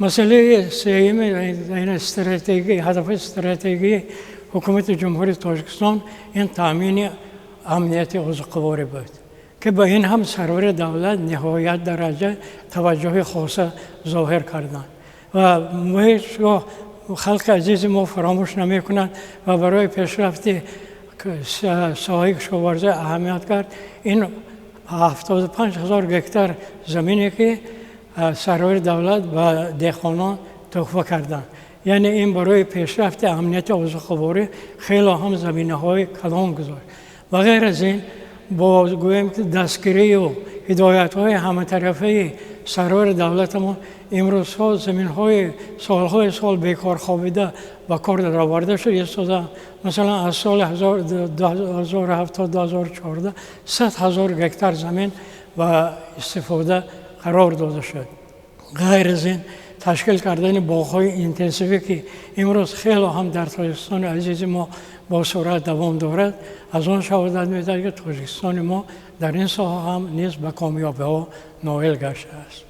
Масъалаи сеюми стратегӣ, ҳадафи стратегии ҳукумати Ҷумҳурии Тоҷикистон ин таъмини амнияти озуқаворӣ буд, ки ба ин ҳам сарвари давлат ниҳоят дараҷа таваҷҷӯҳи хоса зоҳир карданд ва ҳеҷгоҳ халқи азизи мо фаромӯш намекунад ва барои пешрафти соҳаи кишоварзӣ аҳамият кард. Ин 75 000 гектар замине, ки сарвари давлат ба деҳқонон туҳфа карданд, яъне ин барои пешрафти амнияти озуқаворӣ хеле ҳам заминаҳои калон гузошт. Ва ғайр аз ин, бо гӯем ки дастгирию ҳидоятҳои ҳаматарафаи сарвари давлатамон, имрӯзҳо заминҳои солҳои сол бекор хобида ба кор дароварда шуд истода. Масалан, аз соли 2007 то 2014 100 000 гектар замин ба истифода қарор дода шуд. Ғайр аз ин, ташкил кардани боғҳои интенсивӣ, ки имрӯз хеле ҳам дар Тоҷикистони азизи мо бо суръат давом дорад, аз он шаҳодат медиҳад, ки Тоҷикистони мо дар ин соҳа ҳам низ ба комёбиҳо ноил гаштааст.